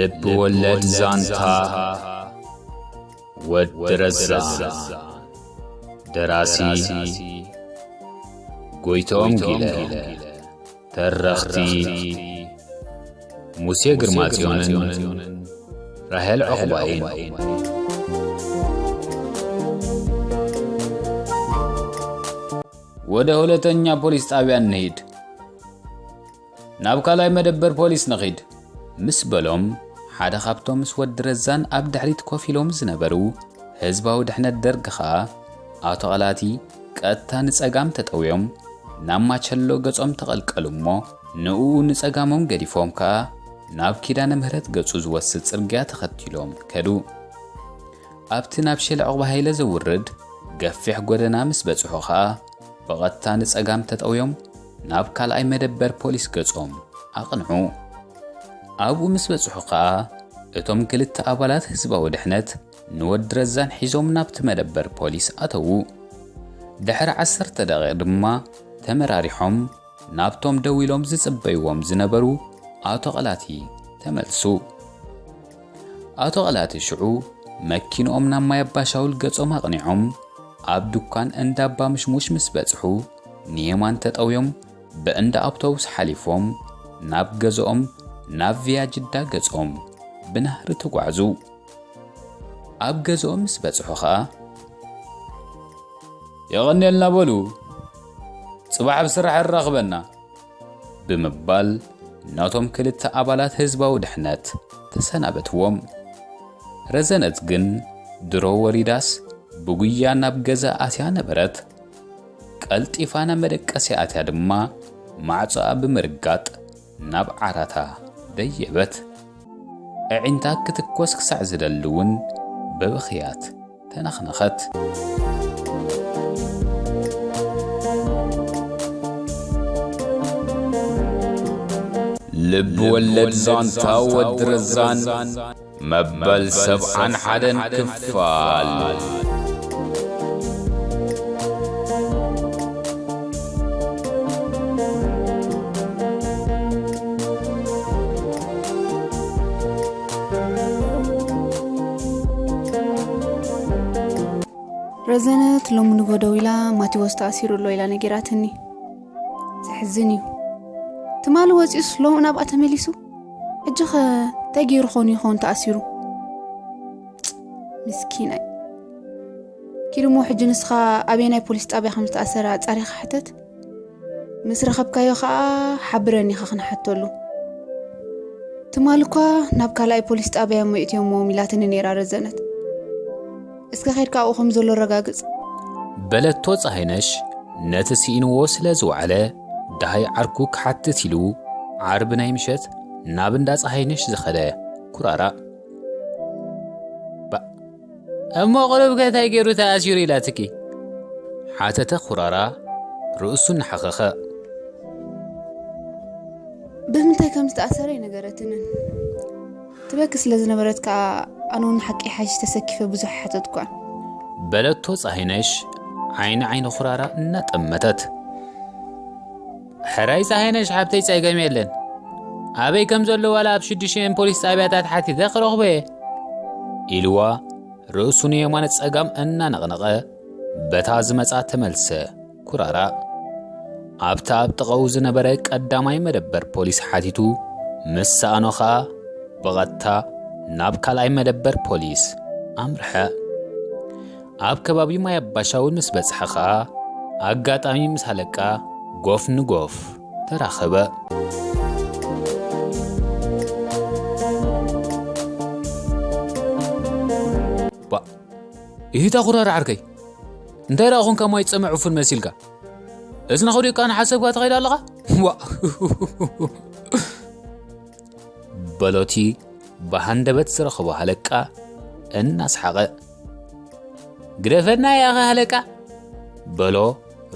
ልብ ወለድ ዛንታ ወዲ ረዛን። ደራሲ ጎይቶም ጊለ። ተረኽቲ ሙሴ ግርማጽዮንን ራሄል ዑቕባይን። ወደ ሁለተኛ ፖሊስ ጣብያ እንሂድ። ናብ ካልኣይ መደበር ፖሊስ ንኺድ ምስ በሎም፣ ሓደ ካብቶም ምስ ወዲ ረዛን ኣብ ድሕሪት ኮፍ ኢሎም ዝነበሩ ህዝባዊ ድሕነት ደርግ ኸኣ፣ ኣቶ ቐላቲ ቀጥታ ንጸጋም ተጠውዮም ናብ ማቸሎ ገጾም ተቐልቀሉ እሞ፣ ንእኡ ንጸጋሞም ገዲፎም ከኣ ናብ ኪዳነ ምህረት ገጹ ዝወስድ ጽርግያ ተኸቲሎም ከዱ። ኣብቲ ናብ ሼል ዑቕባ ሃይለ ዘውርድ ገፊሕ ጎደና ምስ በጽሑ ኸኣ፣ ብቐጥታ ንጸጋም ተጠውዮም ናብ ካልኣይ መደበር ፖሊስ ገጾም ኣቕንዑ። ኣብኡ ምስ በጽሑ ኸኣ፣ እቶም ክልተ ኣባላት ህዝባዊ ድሕነት ንወዲ ረዛን ሒዞም ናብቲ መደበር ፖሊስ ኣተዉ። ድሕሪ ዓሰርተ ደቂቕ ድማ ተመራሪሖም ናብቶም ደው ኢሎም ዝጽበይዎም ዝነበሩ ኣቶ ቐላቲ ተመልሱ። ኣቶ ቐላቲ ሽዑ መኪንኦም ናብ ማይ ኣባሻውል ገጾም ኣቕኒዖም፣ ኣብ ዱካን እንዳ ኣባ ምሽሙሽ ምስ በጽሑ፣ ንየማን ተጠውዮም ብእንዳ ኣውቶቡስ ሓሊፎም ናብ ገዝኦም፣ ናብ ቪያ ጅዳ ገጾም ብናህሪ ተጓዕዙ። ኣብ ገዝኦም ምስ በጽሑ ኸኣ፣ "የቐንየልና በሉ፣ ጽባሕ ኣብ ስራሕ የራኽበና" ብምባል፣ ነቶም ክልተ ኣባላት ህዝባዊ ድሕነት ተሰናበትዎም። ረዘነት ግን ድሮ ወሪዳስ ብጉያ ናብ ገዛ ኣትያ ነበረት። ቀልጢፋ ናብ መደቀሲ ኣትያ ድማ፣ ማዕጾኣ ብምርጋጥ ናብ ዓራታ ደየበት። ኣዒንታ ክትኮስ ክሳዕ ዝደሊ እውን ብብኽያት ተነኽነኸት። ልብ ወለድ ዛንታ ወዲ ረዛን መበል ሰብዓን ሓደን ክፋል። ረዘነት ሎሚ ንጎ ደዊላ ማቴዎስ ተኣሲሩ ኣሎ ኢላ ነጊራትኒ። ዘሕዝን እዩ። ትማሊ ወፂኡስ ሎሚ ናብኣ ተመሊሱ? ሕጂ ኸ እንታይ ገይሩ ኾን ይኾን ተኣሲሩ? ምስኪናይ። ኪድሞ ሕጂ ንስኻ ኣበየናይ ፖሊስ ጣብያ ከም ዝተኣሰረ ኣጻሪኻ ሕተት። ምስ ረኸብካዮ ኸኣ ሓብረኒ ኢኻ ክንሓተሉ። ትማሊ እኳ ናብ ካልኣይ ፖሊስ ጣብያ እሞ የእትዮምዎም ኢላትኒ ነይራ ረዘነት። እስከ ኸይድካ ኣብኡ ከም ዘሎ ኣረጋግጽ። በለቶ ጸሃይነሽ ነቲ ስኢንዎ ስለ ዝወዓለ ደሃይ ዓርኩ ክሓትት ኢሉ ዓርቢ ናይ ምሸት ናብ እንዳ ጸሃይነሽ ዝኸደ ኩራራ። ባ-፣ እሞ ቁሩብ ከ እንታይ ገይሩ ተኣሲሩ ኢላትኪ? ሓተተ ኩራራ ርእሱ እናሓኸኸ። ብምንታይ ከም ዝተኣሰረ ኣይነገረትንን። ትበኪ ስለ ዝነበረት ከኣ ኣነ እውን ሓቂ ሓሽ ተሰኪፈ ብዙሕ ሓተትኳን። በለቶ ጸሃይነሽ ዓይኒ ዓይኒ ኩራራ እናጠመተት። ሕራይ ጸሃይነሽ ሓብተይ ጸገም የለን። ኣበይ ከም ዘሎ ዋላ ኣብ ሽዱሽተን ፖሊስ ጣብያታት ሓቲተ ክረኽቦ እየ። ኢልዋ ርእሱ ንየማነ ጸጋም እናነቕነቐ በታ ዝመጻ ተመልሰ። ኩራራ ኣብቲ ኣብ ጥቓኡ ዝነበረ ቀዳማይ መደበር ፖሊስ ሓቲቱ ምስ ሰኣኖ ኸኣ ብቐጥታ ናብ ካልኣይ መደበር ፖሊስ ኣምርሐ። ኣብ ከባቢ ማይ ኣባሻውል ምስ በጽሐ ኸኣ ኣጋጣሚ ምስ ሃለቃ ጎፍ ንጎፍ ተራኸበ። ባ-፣ ይህታ ኩራራ ዓርከይ፣ እንታይ ደኣ ኾንካ ማይ ጸመ ዕፉን መሲልካ? እዝና ኸዲካ ንሓሰብካ ትኸይድ ኣለኻ? ዋ! በሎቲ ብሃንደበት ዝረኸቦ ሃለቃ እናስሓቐ። ግደፈና ያኸ ሃለቃ! በሎ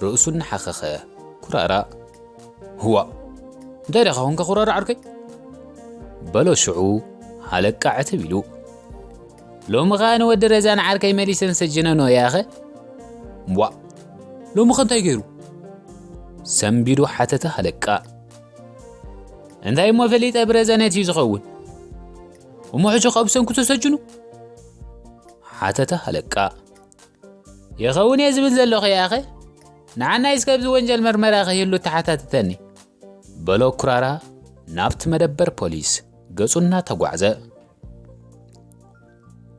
ርእሱ እናሓኸኸ ኩራራ። ህዋ! እንታይ ደኻ ኾንካ ኩራራ ዓርከይ? በሎ ሽዑ ሃለቃ ዕትብ ኢሉ። ሎሚ ኸኣ ንወዲ ረዛን ዓርከይ መሊሰን ሰጅነኖ ያኸ? ዋ! ሎሚ ኸ እንታይ ገይሩ? ሰንቢዱ ሓተተ ሃለቃ። እንታይ እሞ ፈሊጠ ብረዘነት እዩ ዝኸውን። እሞ ሕጂ ካብ ሰንኩ ተሰጅኑ? ሓተተ ሃለቃ። ይኸውን እየ ዝብል ዘለኹ ያኸ? ንዓናይስ ከብዚ ወንጀል መርመራ ከይህሉ ተሓታትተኒ። በሎ ኩራራ ናብቲ መደበር ፖሊስ ገጹ እናተጓዕዘ።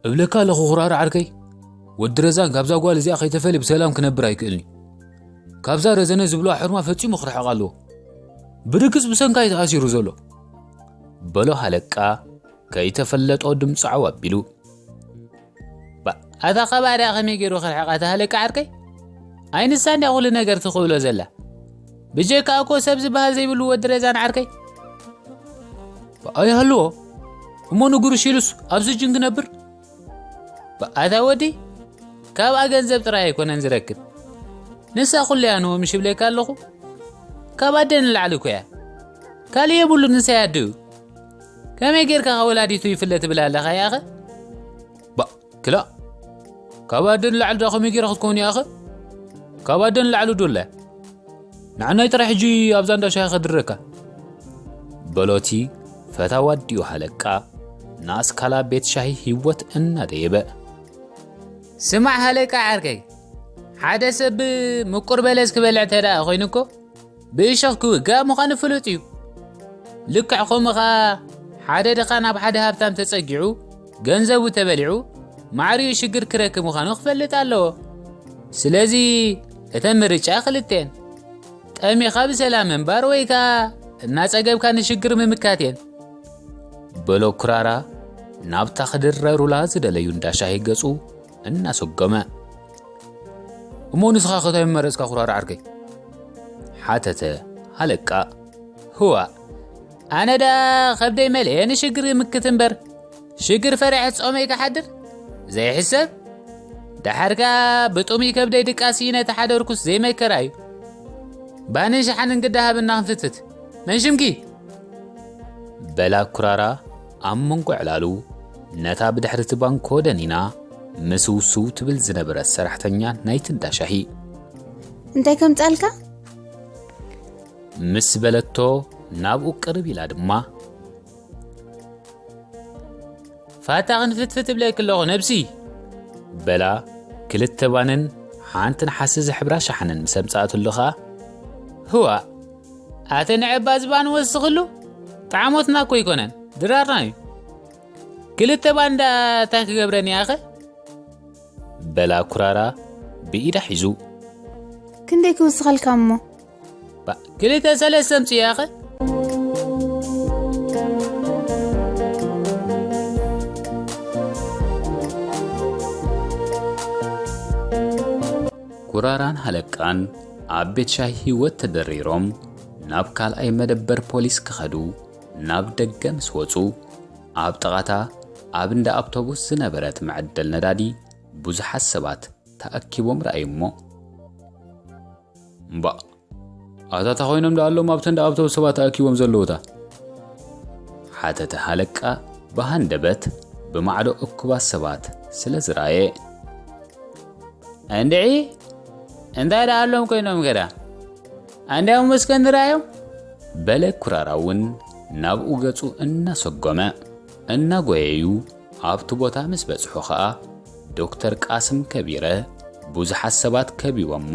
እብለካ ኣለኹ ኩራራ ዓርከይ፣ ወዲ ረዛን ካብዛ ጓል እዚኣ ከይተፈልየ ብሰላም ክነብር ኣይክእልኒ። ካብዛ ረዘነ ዝብልዋ ሕርማ ፈጺሙ ክርሕቕ ኣለዎ። ብርግጽ ብሰንካ እዩ ተኣሲሩ ዘሎ። በሎ ሃለቃ ከይተፈለጦ ድምፁ ዓው ኣቢሉ። ባ-፣ ኣታ ከባዳ ከመይ ገይሩ ክርሕቓ እታ ሃለቃ ዓርከይ? ኣይንሳ እንድያ ኩሉ ነገር ትኽእሎ ዘላ። ብጀካ እኮ ሰብ ዝበሃል ዘይብሉ ወዲ ረዛን ዓርከይ። ባ-፣ ኣይሃልዎ። እሞ ንጉርሽ ኢሉስ ኣብ ስጅን ክነብር? ባ-፣ ኣታ ወዲ፣ ካብኣ ገንዘብ ጥራይ ኣይኮነን ዝረክብ። ንሳ ኩሉ እያ ንዎ ምሽ ይብለካ ኣለኹ። ካብ ኣደ ንላዕሊ እኮ እያ። ካልእ የብሉ ንሳ እያ ኣደኡ። ከመይ ጌርካ ካብ ወላዲቱ ይፍለ ትብል ኣለኻ ያኸ? ባ-፣ ክላእ። ካብ ኣደ ንላዕሊ ዳ ከመይ ጌራ ክትከውን ያኸ? ካብ ኣደ ንላዕሊ ዶ ኣላ? ንዓናይ ጥራይ ሕጂ ኣብዛ እንዳ ሻሂ ከድረካ። በሎቲ ፈታዊ ኣዲኡ ሃለቃ ንኣስካላ ቤት ሻሂ ህይወት እናደየበ። ስማዕ ሃለቃ ዓርከይ፣ ሓደ ሰብ ምቁር በለስ ክበልዕ እንተ ደኣ ኮይኑ እኮ ብእሾኽ ክውጋእ ምዃኑ ፍሉጥ እዩ። ልክዕ ከምኡ ኸኣ ሓደ ድኻ ናብ ሓደ ሃብታም ተጸጊዑ ገንዘቡ ተበሊዑ ማዕሪኡ ሽግር ክረክብ ምዃኑ ክፈልጥ ኣለዎ። ስለዚ እተን ምርጫ ክልተን፣ ጠሚኻ ብሰላም ምንባር ወይ ከኣ እናጸገብካ ንሽግር ምምካት እየን። በሎ ኩራራ ናብታ ክድረሩላ ዝደለዩ እንዳ ሻሂ ገጹ እናሰጎመ። እሞ ንስኻ ከ እንታይ ምመረጽካ ኩራራ ዓርከይ? ሓተተ ሃለቃ። ህዋ፣ ኣነ ደኣ ከብደይ መልኤ ንሽግር ይምክት እምበር፣ ሽግር ፈሪሐ ጾመይ ክሓድር ዘይሕሰብ። ደሓር ከኣ ብጡሙይ ከብደይ ድቃስ ኢነ ተሓደርኩስ ዘይመከራ እዩ። ባንን ሸሓንን ግዳ ሃብና ክንፍትፍት። መን ሽምኪ? በላ ኩራራ ኣብ መንጎ ዕላሉ ነታ ብድሕሪ እቲ ባንኮ ደኒና ምስውስው ትብል ዝነበረት ሰራሕተኛ ናይቲ እንዳ ሻሂ። እንታይ ከምጻልካ? ምስ በለቶ ናብኡ ቅርብ ኢላ ድማ። ፋታ ክንፍትፍት እብለኪ ኣለኹ ነብሲ። በላ ክልተ ባንን ሓንቲ ነሓሲ ዝሕብራ ሸሓንን ምስ ኣምጻኣትሉ ኸኣ። ህዋ፣ ኣተ ንዕባ ዝባን ወስኽሉ ጣዕሞትና እኮ ኣይኮነን ድራርና እዩ። ክልተ ባን ዳ እንታይ ክገብረን እያኸ? በላ ኩራራ ብኢዳ ሒዙ። ክንደይ ክውስኸልካ እሞ? ባ-፣ ክልተ ሰለስተ ኣምጽእያኸ? ኩራራን ሃለቃን ኣብ ቤት ሻሂ ህይወት ተደሪሮም ናብ ካልኣይ መደበር ፖሊስ ክኸዱ ናብ ደገ ምስ ወጹ፣ ኣብ ጥቓታ ኣብ እንዳ ኣውቶቡስ ዝነበረት መዐደል ነዳዲ ብዙሓት ሰባት ተኣኪቦም ረኣዩ እሞ። እምባእ፣ ኣታ እንታይ ኮይኖም ደኣ ኣለዎም ኣብቲ እንዳ ኣውቶቡስ ሰባት ተኣኪቦም ዘለዉታ? ሓተተ ሃለቃ ብሃንደበት ብማዕዶ እኩባት ሰባት ስለ ዝረኣየ። እንድዒ፣ እንታይ ደኣ ኣሎም ኮይኖም ገዳ? ኣንድያውም እስከ ንርኣዮም። በለ ኩራራ እውን ናብኡ ገጹ እናሰጎመ። እናጎየዩ ኣብቲ ቦታ ምስ በጽሑ ኸኣ ዶክተር ቃስም ከቢረ ብዙሓት ሰባት ከቢቦሞ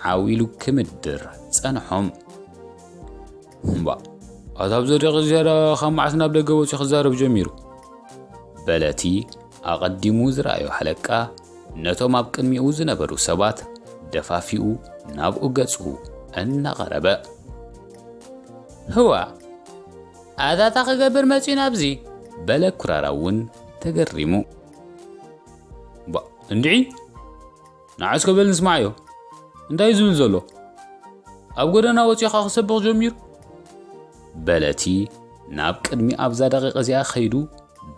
ዓው ኢሉ ክምድር ጸንሖም። እምባእ፣ ኣታ ኣብዚ ደቂቕ ዝያዳ ካብ መዓስ ናብ ደገ ወጺኡ ክዛረብ ጀሚሩ? በለ እቲ ኣቐዲሙ ዝረኣዮ ሃለቃ ነቶም ኣብ ቅድሚኡ ዝነበሩ ሰባት ደፋፊኡ ናብኡ ገጹ እናቐረበ። ህዋ፣ ኣታ እንታይ ክገብር መጺኡ ናብዚ? በለ ኩራራ እውን ተገሪሙ። እምባእ፣ እንድዒ፣ ንዓ እስከ በል ንስማዓዮ። እንታይ እዩ ዝብል ዘሎ? ኣብ ጎደና ወጺኡ ኸኣ ክሰብኽ ጀሚሩ? በለ እቲ ናብ ቅድሚ ኣብዛ ደቂቕ እዚኣ ከይዱ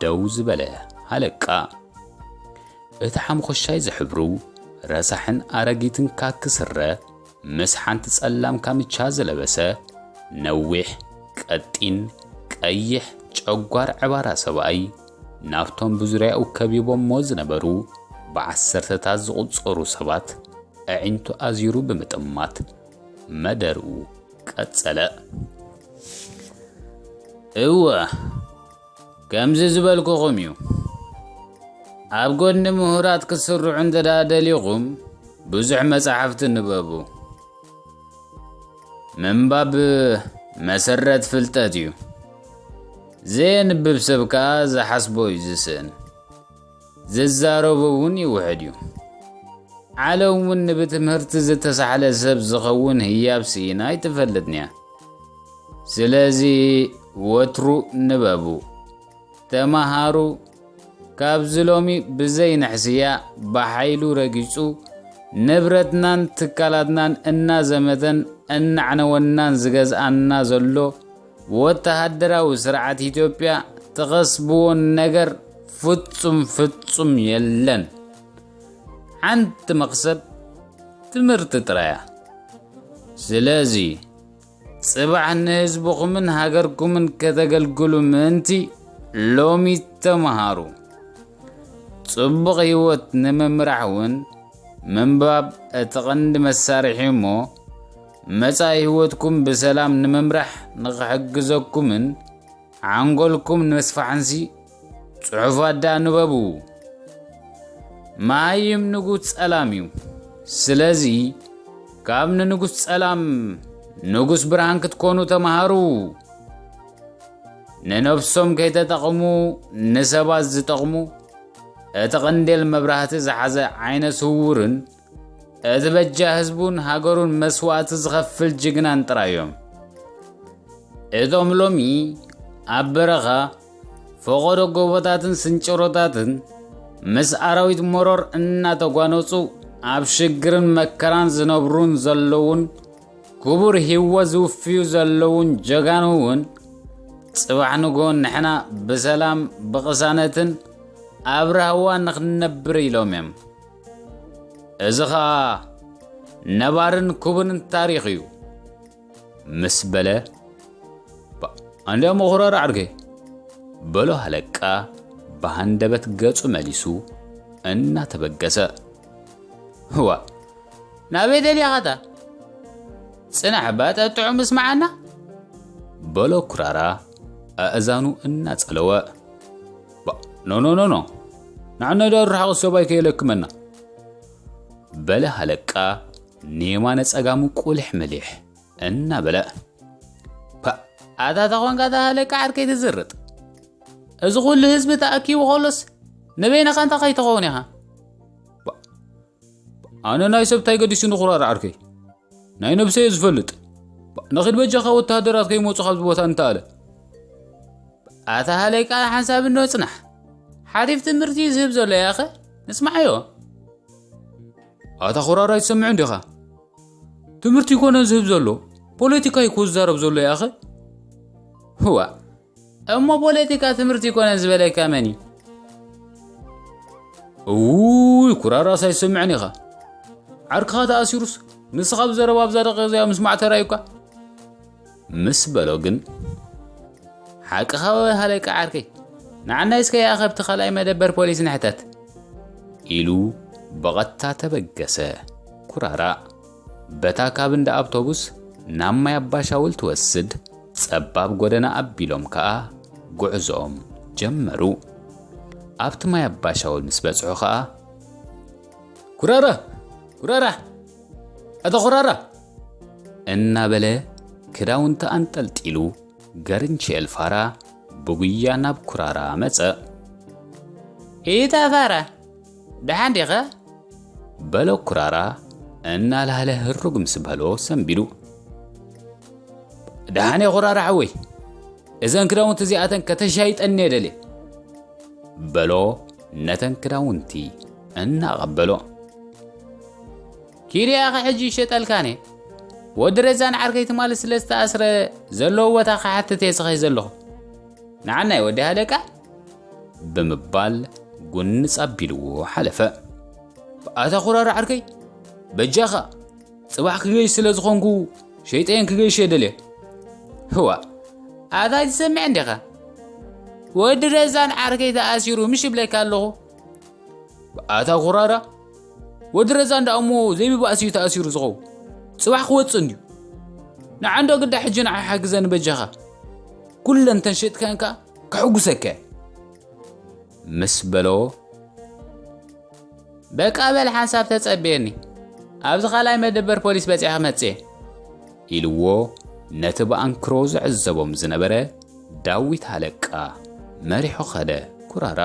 ደው ዝበለ ሃለቃ። እቲ ሓምኾሻይ ዝሕብሩ ረሳሕን ኣረጊትን ካኪ ስረ ምስ ሓንቲ ጸላም ካምቻ ዝለበሰ ነዊሕ፣ ቀጢን፣ ቀይሕ ጨጓር ዕባራ ሰብኣይ ናብቶም ብዙርያኡ ከቢቦሞ ዝነበሩ ብዓሰርተታት ዝቑጸሩ ሰባት ኣዒንቱ ኣዚሩ ብምጥማት መደርኡ ቀጸለ። እወ፣ ከምዚ ዝበልኩኹም እዩ። ኣብ ጎድኒ ምሁራት ክትስርዑ እንተ ደኣ ደሊኹም፣ ብዙሕ መጻሕፍቲ ንበቡ። ምንባብ መሰረት ፍልጠት እዩ። ዘየንብብ ሰብ ከኣ ዝሓስቦ እዩ ዝስእን። ዝዛረቦ እውን ይውሕድ እዩ። ዓለም እውን ንብትምህርቲ ዝተሳሕለ ሰብ ዝኸውን ህያብ ስኢና ኣይትፈልጥን እያ። ስለዚ ወትሩ ንበቡ፣ ተመሃሩ። ካብዚ ሎሚ ብዘይ ንሕስያ ብሓይሉ ረጊጹ ንብረትናን ትካላትናን እናዘመተን እናዕነወናን ዝገዝኣና ዘሎ ወተሃደራዊ ስርዓት ኢትዮጵያ ትኸስብዎ ነገር ፍጹም ፍጹም የለን። ሓንቲ መኽሰብ ትምህርቲ ጥራያ። ስለዚ ጽባሕ ንህዝብኹምን ሃገርኩምን ከተገልግሉ ምእንቲ ሎሚ ተመሃሩ። ጽቡቕ ህይወት ንምምራሕ እውን ምንባብ እቲ ቀንዲ መሳርሒ እሞ፣ መጻኢ ህይወትኩም ብሰላም ንምምራሕ ንኽሕግዘኩምን ሓንጎልኩም ንምስፋሕንሲ ጽሑፋት ደኣ ንበቡ። መሃይም ንጉስ ጸላም እዩ። ስለዚ ካብ ንንጉስ ጸላም ንጉስ ብርሃን ክትኮኑ ተመሃሩ። ንነፍሶም ከይተጠቕሙ ንሰባት ዝጠቕሙ፣ እቲ ቀንዴል መብራህቲ ዝሓዘ ዓይነ ስውርን እቲ በጃ ህዝቡን ሃገሩን መስዋእቲ ዝኸፍል ጅግናን ጥራይ እዮም። እቶም ሎሚ ኣብ በረኻ ፈቖዶ ጎቦታትን ስንጭሮታትን ምስ ኣራዊት መሮር እናተጓነጹ ኣብ ሽግርን መከራን ዝነብሩን ዘለዉን ክቡር ህይወት ዝውፍዩ ዘለዉን ጀጋኑ እውን ጽባሕ ንግሆ ንሕና ብሰላም ብቕሳነትን ኣብ ራህዋ ንኽንነብር ኢሎም እዮም። እዚ ኸኣ ነባርን ክቡርን ታሪኽ እዩ ምስ በለ፣ "ባ-፣ እንድያም መኹራሪ ዓርከይ?" በሎ ሃለቃ ብሃንደበት ገጹ መሊሱ እናተበገሰ። "ህዋ፣ ናበይ ደሊኻታ? ጽናሕ እባ ጠጥዑ ምስማዓና?" በሎ ኩራራ ኣእዛኑ እናጸለወ። "ባ-፣ ኖ፣ ኖ፣ ኖ፣ ኖ። ንዓና ዶ ርሓቕ ሰብኣይ ከየለክመና?" በለ ሃለቃ ንየማነ ጸጋሙ ቁልሕ ምሊሕ እናበለ። "ፓ፣ ኣታ ተኾንካ እታ ሃለቃ ዓርከይ ትዝርጥ። እዚ ኩሉ ህዝቢ ተኣኪቡ ከሎስ ንበይንኻ እንታይ ከይትኸውን ኢኻ?" "ባ-፣ ኣነ ናይ ሰብ እንታይ ገዲሱኒ ኩራራ ዓርከይ? ናይ ነብሰይ እየ ዝፈልጥ። ባ-፣ ንኺድ በጃኻ ወተሃደራት ከይመጹ ካብዚ ቦታ እንተኣለ." "ኣታ ሃለቃ ሓንሳብ እንዶ ጽናሕ። ሓሪፍ ትምህርቲ እዩ ዝህብ ዘሎ ያኸ? ንስማዓዮ." "ኣታ ኹራራ ኣይትሰምዕን ዲኻ? ትምህርቲ ይኮነን ዝህብ ዘሎ፣ ፖለቲካ እዩ ክዛረብ ዘሎ ያኸ?" "ህዋ፣ እሞ ፖለቲካ ትምህርቲ ይኮነን ዝበለካ መን እዩ?" "እውይ፣ ኩራራስ ኣይትሰምዕን ኢኻ። ዓርክኻ ተኣሲሩስ ንስኻ ብዘረባ ኣብዛ ደቂቕ እዚኣ ምስማዕ ተራእዩካ?" ምስ በሎ ግን፣ "ሓቅኻ ሃለቃ ዓርከይ፣ ንዓናይ እስከ ያኸ ኣብቲ ካልኣይ መደበር ፖሊስ ንሕተት?" ኢሉ ብቐጥታ ተበገሰ። ኩራራ በታ ካብ እንዳ ኣውቶቡስ ናብ ማይ ኣባሻውል ትወስድ ጸባብ ጎደና ኣቢሎም ከኣ ጉዕዞኦም ጀመሩ። ኣብቲ ማይ ኣባሻውል ምስ በጽሑ ከኣ፣ "ኩራራ! ኩራራ! ኣታ ኩራራ!" እናበለ ክዳውንቲ ኣንጠልጢሉ ገርንቼል ፋራ ብጉያ ናብ ኩራራ መጸ። "ኢታ ፋራ፣ ደሓን ዲኻ?" በሎ ኩራራ እናላህለ ህሩግ ምስ በሎ ሰንቢዱ። "ደሓን እየ ኩራራ ሓወይ፣ እዘን ክዳውንቲ እዚኣተን ከተሻይጠኒ እየ ደልየ" በሎ ነተን ክዳውንቲ እናቐበሎ። "ኪድያ ኸ ሕጂ ይሸጠልካን እየ። ወዲ ረዛን ዓርከይ ትማሊ ስለ ዝተኣስረ ዘለዎ ቦታ ክሓትት እየ ዝኸይ ዘለኹ። ንዓናይ ወዲ ሃለቃ?" ብምባል ጉንጽ ኣቢልዎ ሓለፈ። "ኣታ ኩራራ ዓርከይ፣ በጃኻ፣ ጽባሕ ክገይሽ ስለ ዝኾንኩ ሸይጠየን ክገይሽ እየ ደልየ." "ህዋ፣ ኣታ ትሰምዕ እንዲኻ? ወዲ ረዛን ዓርከይ ተኣሲሩ ምሽ ይብለካ ኣለኹ?" "ኣታ ኩራራ፣ ወዲ ረዛን ደኣ እሞ ዘይብባእሲ እዩ ተኣሲሩ ዝኸውን። ጽባሕ ክወጽእ እንድዩ። ንዓንዶ ግዳ ሕጂ ንዓይ ሓግዘኒ በጃኻ። ኩለን ተን ሸጥካን ከኣ ከሕጉሰካ እየ። ምስ በሎ፣ በቃ በል ሓንሳብ ተጸብየኒ፣ ኣብዚ ካልኣይ መደበር ፖሊስ በጺሐ ክመጽእ እየ ኢልዎ፣ ነቲ ብኣንክሮ ዝዕዘቦም ዝነበረ ዳዊት ሃለቃ መሪሑ ኸደ። ኩራራ።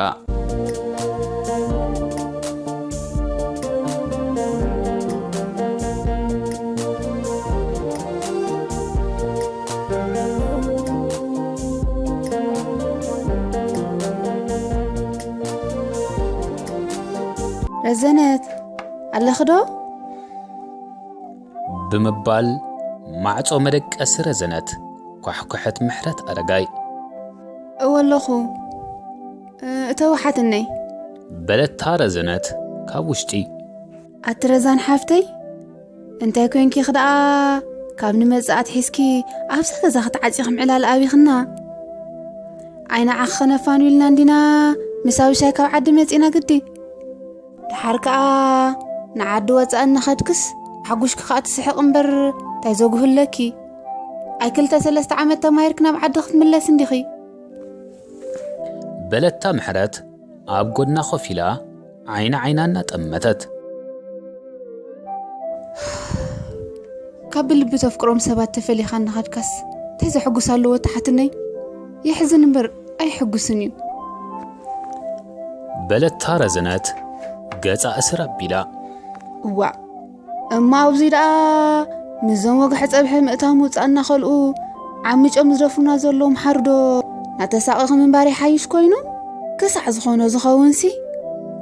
ረዘነት፣ ኣለኺ ዶ? ብምባል ማዕጾ መደቀሲ ረዘነት ኳሕኩሐት ምሕረት ኣረጋይ። እወ ኣለኹ፣ እ፣ እተዊ ሓትነይ። በለታ ረዘነት ካብ ውሽጢ። ኣቲ ረዛን ሓፍተይ፣ እንታይ ኮንኪ ኽደኣ ካብ ንመጽእ ኣትሒዝኪ ኣብዛ ገዛ ክትዓጺኺ ምዕላል ኣቢኽና? ዓይኒ ዓኺ ኸነፋኑ ኢልና እንዲና ምስ ኣብሻይ ካብ ዓዲ መጺእና ግዲ። ደሓር ከኣ ንዓዲ ወጻኢ እናኸድክስ ሓጉሽኪ ከኣ ትስሕቕ እምበር እንታይ ዘጉህለኪ? ኣይ ክልተ ሰለስተ ዓመት ተማሂርኪ ናብ ዓዲ ክትምለስ እንዲኺ። በለታ ምሕረት ኣብ ጎድና ኮፍ ኢላ ዓይኒ ዓይና እናጠመተት። ካብ ብልቢ ተፍቅሮም ሰባት ተፈሊኻ እናኸድካስ እንታይ ዘሐጉስ ኣለዎ ትሓትነይ? የሕዝን እምበር ኣይሕጉስን እዩ። በለታ ረዘነት ገጻ እስር ኣቢላ። እዋእ፣ እሞ ኣብዚ ደኣ ምስዞም ወግሐ ጸብሒ ምእታው ምውጻእ እናኸልኡ ዓሚጮም ዝደፍሩና ዘለዉ ምሓሩ ዶ ናተሳቐኺ ምንባር ይሓይሽ ኮይኑ? ክሳዕ ዝኾኖ ዝኸውንሲ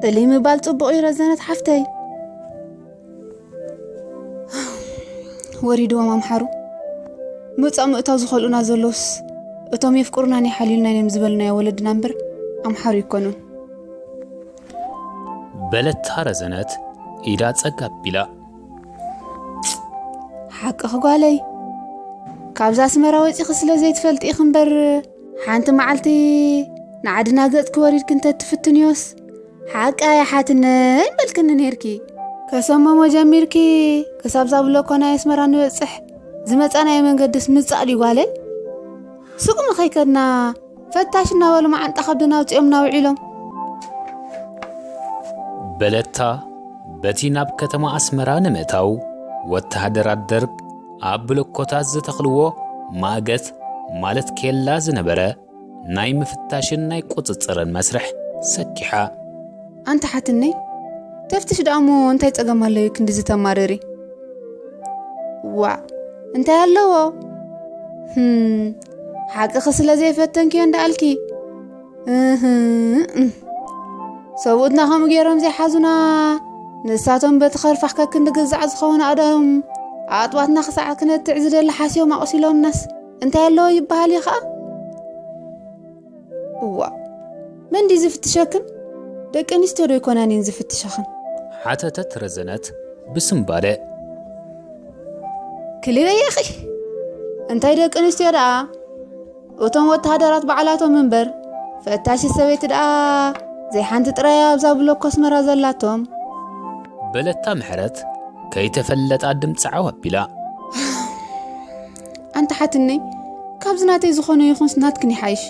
ጥልይ ምባል ጽቡቕ እዩ ረዘነት ሓፍተይ። ወሪድዎም ኣምሓሩ። ምውጻእ ምእታው ዝኸልኡና ዘለውስ እቶም የፍቅሩናን ይሓልዩልናን እዮም ዝበልናዮ ወለድና እምበር ኣምሓሩ ይኮኑን። በለታ ረዘነት ኢዳ ጸግ ኣቢላ። ሓቅኺ ጓለይ፣ ካብዛ ኣስመራ ወጺኺ ስለ ዘይትፈልጢ ኢኺ እምበር፣ ሓንቲ መዓልቲ ንዓድና ገጽኪ ወሪድኪ እንተ ትፍትንዮስ፣ ሓቂ ኣያ ሓትነይ በልክኒ ኔርኪ። ከሰመሞ ጀሚርኪ ክሳብ ዛብለኮ ናይ ኣስመራ ንበጽሕ ዝመጻናዮ መንገድስ ምጻእ ድዩ ጓለይ? ሱቕ ምኸይከድና ፈታሽ እናበሉ መዓንጣ ከብድና ኣውጺኦምና ውዒሎም። በለታ በቲ ናብ ከተማ ኣስመራ ንምእታው ወተሃደራት ደርግ ኣብ ብሎኮታት ዝተኽልዎ ማእገት ማለት ኬላ ዝነበረ ናይ ምፍታሽን ናይ ቁጽጽርን መስርሕ ሰኪሓ። ኣንቲ ሓትነይ፣ ተፍትሽ ደኣ እሞ እንታይ ጸገም ኣለዮ ክንድዚ ተማርሪ? ዋእ፣ እንታይ ኣለዎ? ህም፣ ሓቅኺ ስለ ዘይፈተንክዮ እንዳኣልኪ። እህ፣ እም። ሰብኡትና ከምኡ ገይሮም ዘይሓዙና፣ ንሳቶም በቲ ኸርፋሕ ከክንዲ ግዛዕ ዝኸውን ኣእዳዎም ኣጥባትና ክሳዕ ክነትዕ ዝደሊ ሓስዮም ኣቑሲሎምናስ እንታይ ኣለዎ ይበሃል እዩ ኸኣ? እዋእ፣ መን ድዩ ዝፍትሸክን? ደቂ ኣንስትዮ ዶ ኣይኮናን እየን ዝፍትሸኽን? ሓተተት ረዘነት ብስንባደ። ክልበየኺ፣ እንታይ ደቂ ኣንስትዮ ደኣ? እቶም ወተሃደራት ባዕላቶም እምበር፣ ፈታሺ ሰበይቲ ደኣ ዘይሓንቲ ጥራይ ኣብዛ ብሎኮ ኣስመራ ዘላቶም። በለታ ምሕረት ከይተፈለጣ ድምፂ ዓው ኣቢላ። ኣንታ ሓትነይ፣ ካብዚ ናተይ ዝኾነ ይኹንስ ናትክን ይሓይሽ።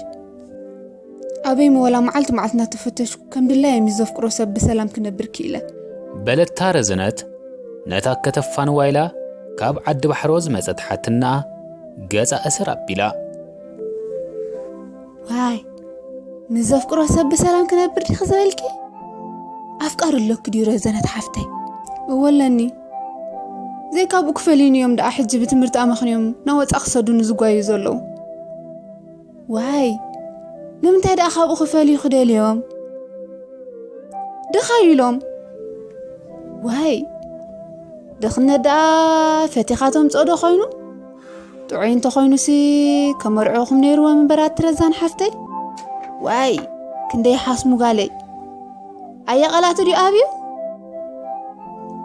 ኣበይ መወላ መዓልቲ መዓልቲ እናተፈተሽኩ ከም ድላየ ምስ ዘፍቅሮ ሰብ ብሰላም ክነብር ክኢለ። በለታ ረዘነት ነታ ከተፋንዋ ኢላ ካብ ዓዲ ባሕሮ ዝመጸት ሓትናኣ ገጻ እሰር ኣቢላ። ዋይ፣ ምስ ዘፍቅሮ ሰብ ብሰላም ክነብር ዲኺ ዝበልኪ? ኣፍቃሪ ኣሎኪ ድዩ ረዘነት ሓፍተይ? እወ ኣለኒ። ዘይካብኡ ክፈልዩኒ እዮም ደኣ ሕጂ ብትምህርቲ ኣመኽንዮም ናብ ወጻኢ ክሰዱኒ ዝጓዩ ዘለዉ። ዋይ፣ ንምንታይ ደኣ ካብኡ ክፈልዩ ክደልዮም? ድኻ ኢሎም። ዋይ፣ ድኽነት ደኣ ፈቲኻ ተምጽኦ ዶ ኾይኑ? ጥዑይ እንተኾይኑሲ ከመርዕኹም ነይርዎም እምበር ኣቲ ረዛን ሓፍተይ። ዋይ፣ ክንደይ ሓስሙ ጋለይ። ኣየ ቃላቱ ድዩ ኣብዩ?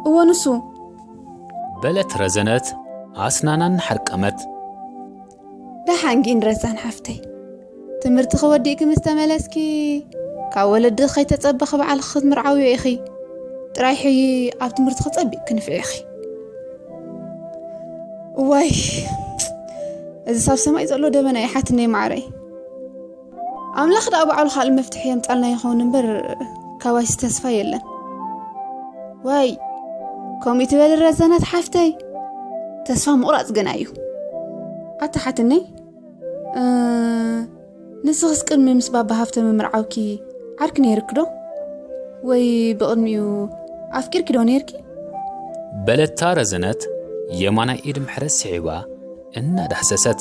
እወ ንሱ። በለት ረዘነት ኣስናና እናሓርቀመት። ደሓን ግን ረዛን ሓፍተይ፣ ትምህርትኺ ወዲእኪ ምስ ተመለስኪ፣ ካብ ወለድኺ ከይተጸበኺ ባዕልኺ ክትምርዓውዮ ኢኺ። ጥራይ ሕዪ ኣብ ትምህርትኺ ጸቢቕኪ ንፍዒኺ። እዋይ፣ እዚ ሳብ ሰማይ ዘሎ ደበና እዩ ሓትነይ ማዕረይ። ኣምላኽ ደኣ ባዕሉ ካልእ መፍትሒ የምጻልና ይኸውን እምበር፣ ካባይስ ተስፋ የለን። ዋይ፣ ከምኡ ትበል ረዘነት ሓፍተይ፣ ተስፋ ምቑራጽ ግና እዩ። ኣታ ሓትነይ፣ እ፣ ንስኽስ ቅድሚ ምስ ባባ ሃብተ ምምርዓውኪ ዓርኪ ነይርኪ ዶ? ወይ ብቕድሚኡ ኣፍቂርኪ ዶ ነይርኪ? በለታ ረዘነት የማናይ ኢድ ምሕረት ስዒባ እናዳህሰሰት።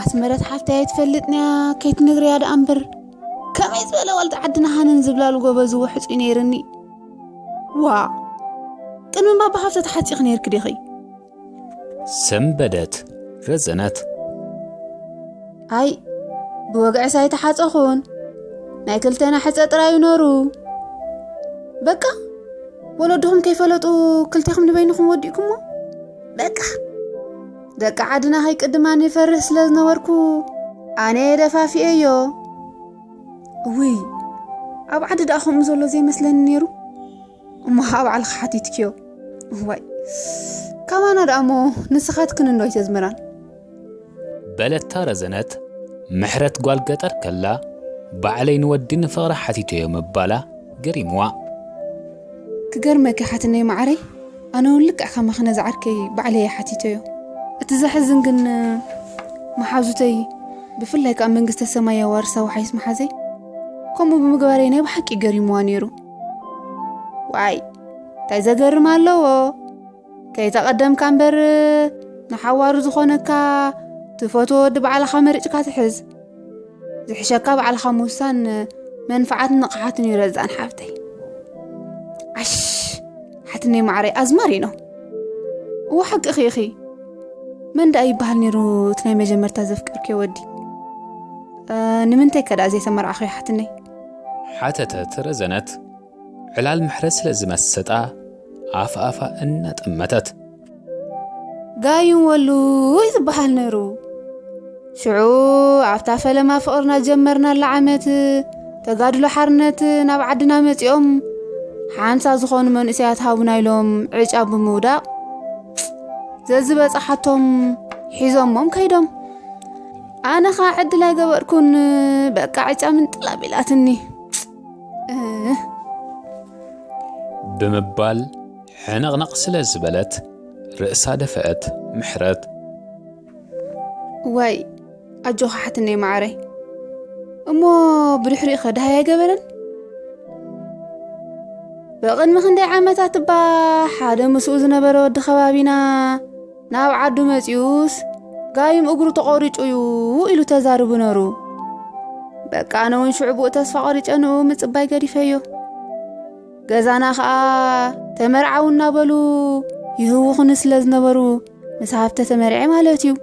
ኣስመረት ሓፍተይ ኣይትፈልጥንያ፣ ከይትነግርያ ደኣ እምበር፣ ከመይ ዝበለ ዋልታ ዓድና ሃነን ዝብላሉ ጎበዝ ውሕጹ ነይርኒ። ዋ፣ ቅድሚ ባባ ሃብተ ተሓጺኺ ነይርኪ ዲኺ? ሰንበደት ረዘነት። ኣይ፣ ብወግዕስ ኣይተሓጸኹን። ናይ ክልተና ሕጸ ጥራዩ ነሩ። በቃ፣ ወለድኹም ከይፈለጡ ክልቴኹም ንበይንኹም ወዲእኩሞ። በቃ፣ ደቂ ዓድና ከይቅድማኒ ይፈርህ ስለ ዝነበርኩ፣ ኣነ እየ ደፋፊኤዮ። እውይ፣ ኣብ ዓዲ ደኣ ከምኡ ዘሎ ዘይመስለኒ ነይሩ። እሞ ኸዓ ባዕልኺ ሓቲትክዮ። እዋይ፣ ካባና ደኣ እሞ ንስኻትክን እንዶ ኣይተዝምራን። በለታ ረዘነት። ምሕረት ጓል ገጠር ከላ፣ ባዕለይ ንወዲ ንፍቕሪ ሓቲተዮ ምባላ ገሪምዋ። ክገርመኪ ሓትነይ ማዓረይ፣ ኣነ እውን ልክዕ ከማኺ ነዚ ዓርከይ ባዕለይ እየ ሓቲተዮ። እቲ ዘሕዝን ግን፣ መሓዙተይ፣ ብፍላይ ከኣ መንግስተ ሰማይ የዋርሳ ወሓይስ መሓዘይ፣ ከምኡ ብምግባረይ ናይ ብሓቂ ገሪምዋ ነይሩ። ዋይ፣ እንታይ ዘገርም ኣለዎ? ከይተቐደምካ እምበር፣ ንሓዋሩ ዝኾነካ ትፈትዎ ወዲ ባዕልኻ መሪጽካ ትሕዝ። ዝሕሸካ ባዕልኻ ምውሳን መንፍዓትን ንቕሓትን እዩ ረዛን ሓፍተይ። ዓሽ፣ ሓትነይ ማዕረይ ኣዝማሪ ነው። እወ ሓቅኺ ኢኺ። መን ደኣ ይበሃል ነይሩ እቲ ናይ መጀመርታ ዘፍቀርክዮ ወዲ? እ፣ ንምንታይ ከ ደኣ ዘይተመርዓኽዮ ሓትነይ? ሓተተት ረዘነት። ዕላል ምሕረት ስለ ዝመሰጣ ኣፍ ኣፋ እናጠመተት። ጋይም ወሉ እዩ ዝበሃል ነይሩ። ሽዑ ኣብታ ፈለማ ፍቕርና ጀመርናላ ዓመት ተጋድሎ ሓርነት ናብ ዓድና መጺኦም ሓምሳ ዝኾኑ መንእሰያት ሃቡና ኢሎም ዕጫ ብምውዳቕ ዘዝበጻሓቶም ሒዞሞም ከይዶም። ኣነ ኸኣ ዕድል ኣይገበርኩን፣ በቃ ዕጫ ምንጥል ኣቢላትኒ። እህ። ብምባል ሕንቕንቕ ስለ ዝበለት ርእሳ ደፍአት ምሕረት። ዋይ፣ ኣጆኻ ሓትነይ ማዓረይ። እሞ ብድሕሪኡ ኸ ደሃይ ኣይገበረን? ብቕድሚ ክንደይ ዓመታት እባ ሓደ ምስኡ ዝነበረ ወዲ ከባቢና ናብ ዓዱ መጺኡስ ጋይም እግሩ ተቖሪጹ እዩ ኢሉ ተዛርቡ ነሩ። በቃ ኣነ እውን ሽዑ ብኡ ተስፋ ቆሪጸ ንኡ ምጽባይ ገዲፈዮ። ገዛና ኸኣ ተመርዓው እናበሉ ይህውኹኒ ስለ ዝነበሩ ምስ ሃብተ ተመርዐ ማለት እዩ።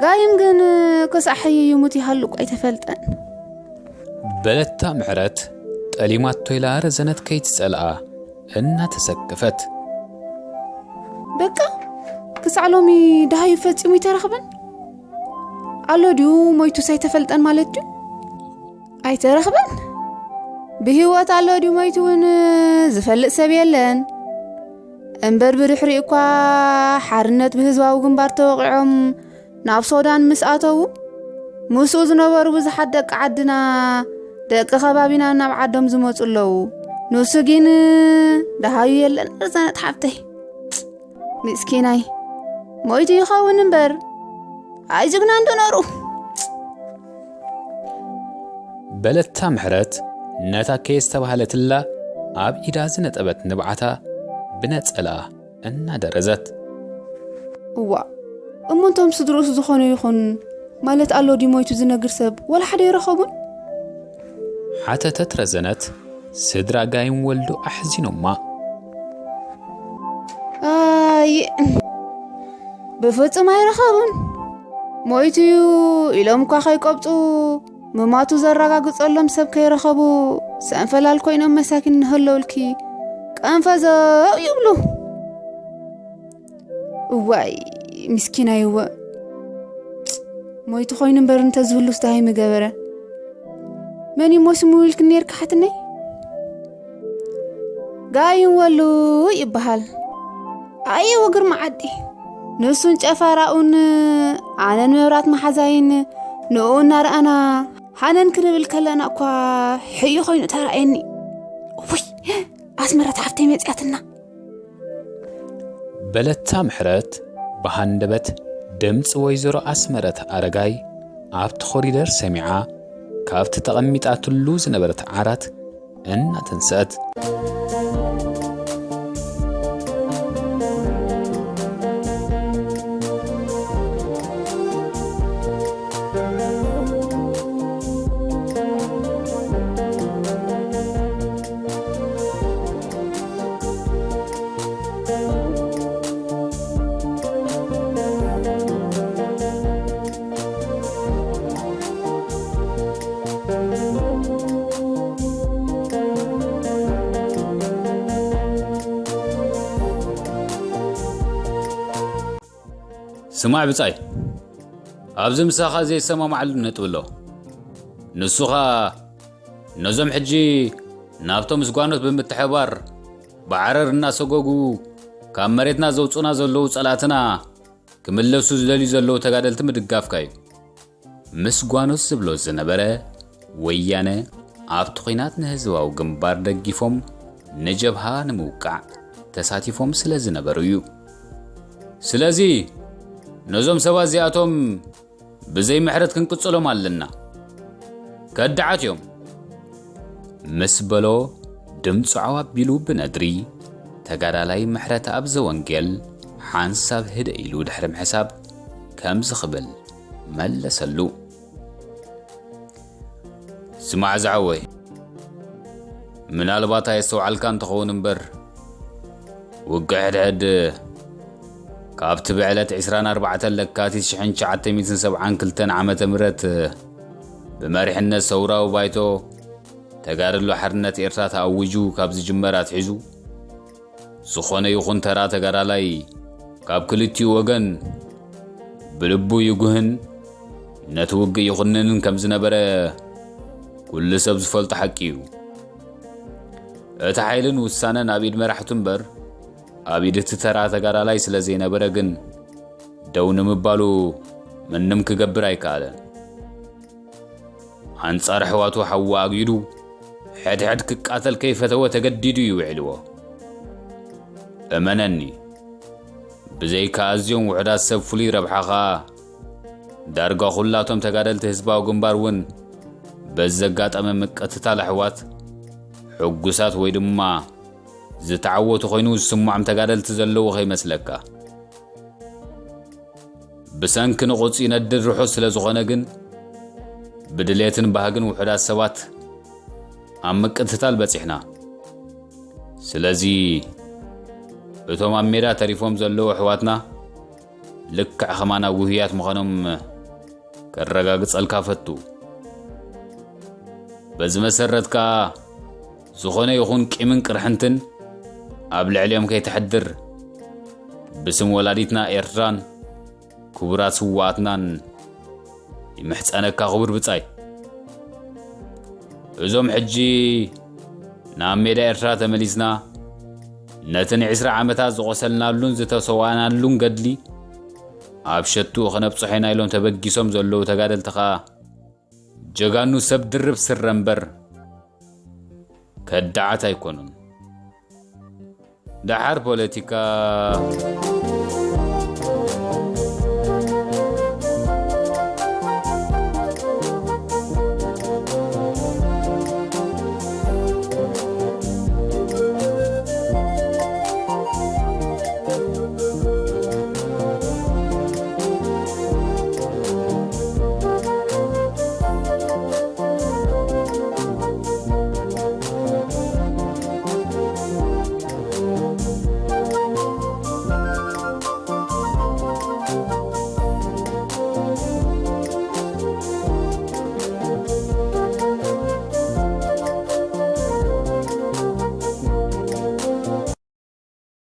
ጋይም ግን ክሳዕ ሕይ ይሙት ይሃሉ እኳ ኣይተፈልጠን። በለታ ምሕረት ጠሊማቶ ኢላ ረዘነት ከይትጸልኣ እናተሰከፈት። በቃ ክሳዕ ሎሚ ደሃዩ ፈጺሙ ኣይተረኽበን ኣሎ ድዩ ሞይቱስ ኣይተፈልጠን ማለት ድዩ? ኣይተረኽበን። ብህይወት ኣሎ ድዩ ሞይቱ እውን ዝፈልጥ ሰብ የለን። እምበር ብድሕሪኡ እኳ ሓርነት ብህዝባዊ ግንባር ተወቒዖም ናብ ሶዳን ምስ ኣተዉ፣ ምስኡ ዝነበሩ ብዙሓት ደቂ ዓድና፣ ደቂ ከባቢና ናብ ዓዶም ዝመጹ ኣለዉ። ንሱ ግን ደሃዩ የለን። ርዛነት ሓብተይ፣ ምስኪናይ፣ ሞይቱ ይኸውን እምበር፣ ኣይ ጅግና እንዶ ነሩ። በለታ ምሕረት ነታ ከየስተባህለትላ ኣብ ኢዳ ዝነጠበት ንብዓታ ብነጸላ እናደረዘት። እዋ፣ እሞ እንቶም ስድርኡስ ዝኾነ ይኹን ማለት ኣሎ ድዩ ሞይቱ ዝነግር ሰብ ወላ ሓደ ይረኸቡን? ሓተተት ረዘነት ስድራ ጋይም ወልዱ ኣሕዚኖማ። ኣይ፣ ብፍጹም ኣይረኸቡን። ሞይቱ እዩ ኢሎም እኳ ከይቆብጹ፣ ምማቱ ዘረጋግጸሎም ሰብ ከይረኸቡ፣ ሰንፈላል ኮይኖም መሳኪን እናሃለውልኪ ቀንፈዘው ይብሉ። እዋይ፣ ምስኪናይ እወ። ሞይቱ ኮይኑ እምበር እንተዝህሉስ ደሃይ ምገበረ። መን እዩ እሞ ስሙ ኢልክኒ ነይርኪ ሓትነይ? ጋይም ወሉ ይበሃል። ኣየወ ግርማ ዓዲ። ንሱን ጨፋራኡን ኣነን መብራት መሓዛይን ንኡ እናረኣና ሃነን ክንብል ከለና እኳ ሕዩ ኮይኑ ተራእየኒ። ውይ፣ ኣስመረት ሓፍተይ መጽያትና። በለታ ምሕረት ብሃንደበት ድምፂ ወይዘሮ ኣስመረት ኣረጋይ ኣብቲ ኮሪደር ሰሚዓ፣ ካብቲ ተቐሚጣትሉ ዝነበረት ዓራት እናተንስአት። ስማዕ ብጻይ፣ ኣብዚ ምሳኻ ዘይሰማማዓሉ ነጥቢ ኣሎ። ንሱ ኸኣ ነዞም ሕጂ ናብቶም ምስጓኖት ብምትሕባር ብዓረር እናሰጎጉ ካብ መሬትና ዘውጹና ዘለዉ ጸላእትና ክምለሱ ዝደልዩ ዘለዉ ተጋደልቲ ምድጋፍካ እዩ። ምስ ጓኖት ዝብሎ ዝነበረ፣ ወያነ ኣብቲ ኲናት ንህዝባዊ ግንባር ደጊፎም ንጀብሃ ንምውቃዕ ተሳቲፎም ስለ ዝነበሩ እዩ። ስለዚ ነዞም ሰባት እዚኣቶም ብዘይ ምሕረት ክንቅጽሎም ኣለና። ከዳዓት እዮም። ምስ በሎ ድምፁ ዓው ኣቢሉ ብነድሪ፣ ተጋዳላይ ምሕረተኣብ ዘወንጌል ሓንሳብ ህድእ ኢሉ ድሕሪ ምሕሳብ ከምዚ ክብል መለሰሉ። ስማዕ ዝዓወይ፣ ምናልባት ኣየስተውዓልካን ትኸውን እምበር፣ ውግእ ሕድሕድ ካብቲ ብዕለት ዕስራን ኣርባዕተን ለካቲት ሽሕን ትሽዓተ ሚእትን ሰብዓን ክልተን ዓመተ ምህረት ብመሪሕነት ሰውራዊ ባይቶ ተጋድሎ ሓርነት ኤርትራ ተኣዊጁ ካብ ዝጅመር ኣትሒዙ፣ ዝኾነ ይኹን ተራ ተጋዳላይ ካብ ክልቲኡ ወገን ብልቡ ይጉህን ነቲ ውግእ ይኹንንን ከም ዝነበረ ኩሉ ሰብ ዝፈልጦ ሓቂ እዩ። እቲ ሓይልን ውሳነን ኣብ ኢድ መራሕቱ እምበር ኣብ ኢድ እቲ ተራ ተጋዳላይ ስለ ዘይነበረ ግን፣ ደው ንምባሉ ምንም ክገብር ኣይከኣለን። ኣንጻር ኣሕዋቱ ሓዉ ኣግይዱ፣ ሕድሕድ ክቃተል ከይፈተወ ተገዲዱ እዩ ውዒልዎ። እመነኒ፣ ብዘይካ ኣዝዮም ውሑዳት ሰብ ፍሉይ ረብሓ ኸኣ፣ ዳርጋ ኹላቶም ተጋደልቲ ህዝባዊ ግንባር እውን በዚ ዘጋጠመ ምቅትታል ኣሕዋት ሕጉሳት ወይ ድማ ዝተዓወቱ ኮይኑ ዝስምዖም ተጋደልቲ ዘለዉ ከይመስለካ። ብሰንኪ ንቑጽ ይነድድ ርሑስ ስለ ዝኾነ ግን፣ ብድሌትን ባህግን ውሑዳት ሰባት ኣብ ምቅትታል በጺሕና። ስለዚ እቶም ኣብ ሜዳ ተሪፎም ዘለዉ ኣሕዋትና ልክዕ ከማና ውህያት ምዃኖም ከረጋግጸልካ ፈቱ። በዚ መሰረት ከኣ ዝኾነ ይኹን ቂምን ቅርሕንትን ኣብ ልዕሊኦም ከይተሕድር ብስም ወላዲትና ኤርትራን ክቡራት ስውኣትናን ይምሕጸነካ ክቡር ብጻይ። እዞም ሕጂ ናብ ሜዳ ኤርትራ ተመሊስና ነቲ ንዕስራ ዓመታት ዝቖሰልናሉን ዝተሰዋእናሉን ገድሊ ኣብ ሸትኡ ከነብጽሖ ኢና ኢሎም ተበጊሶም ዘለዉ ተጋደልቲ ኸኣ ጀጋኑ ሰብ ድርብ ስረ እምበር ከዳዓት ኣይኮኑን። ደሓር ፖለቲካ